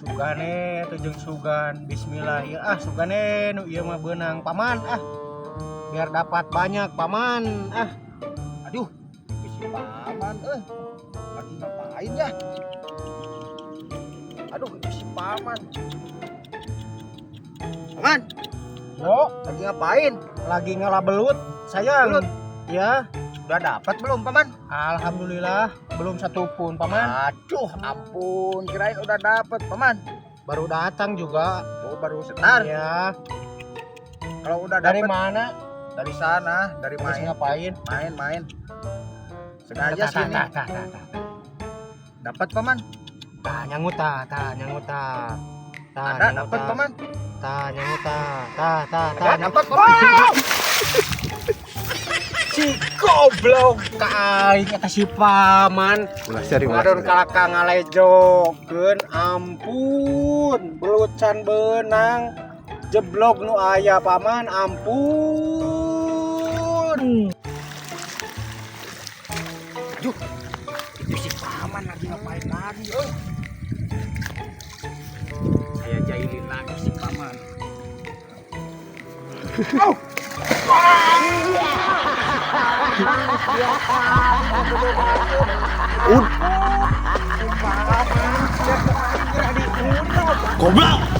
Sugane teh jeung sugan. Bismillah ya, ah, sugane nu ieu mah beunang, Paman, ah. Biar dapat banyak, Paman, ah. Aduh, itu si paman eh. Lagi ngapain ya? Aduh, itu si paman. Paman, Yo, lagi ngapain? Lagi ngala belut, sayang. Belut? Ya, Udah dapat belum, Paman? Alhamdulillah belum satu pun, Paman. Aduh, ampun, kirain udah dapat, Paman. Baru datang juga. Oh, baru setar. Ya, Kalau udah dari dapat mana? Dari sana, dari Habis main, ngapain? Main, main. Sengaja Tah, tah, sini. tah, tah, tah, tah. Dapat, Paman? Tah, nyangut tah, tah, nyangut tah. Tah, Ada nyangut dapat, tah. Paman? Tah, nyangut tah. Tah, tah, tah. Ada Nyangut. dapat, Paman? Si goblok ka aing eta si paman. Ulah seri, ulah Ngadon seri. Kalaka ngalejokeun, ampun, belut can beunang, jeblok nu aya, Paman, ampun. Aduh, itu si paman lagi ngapain lagi, oh? Saya jahilin lagi si paman. Oh! Goblok.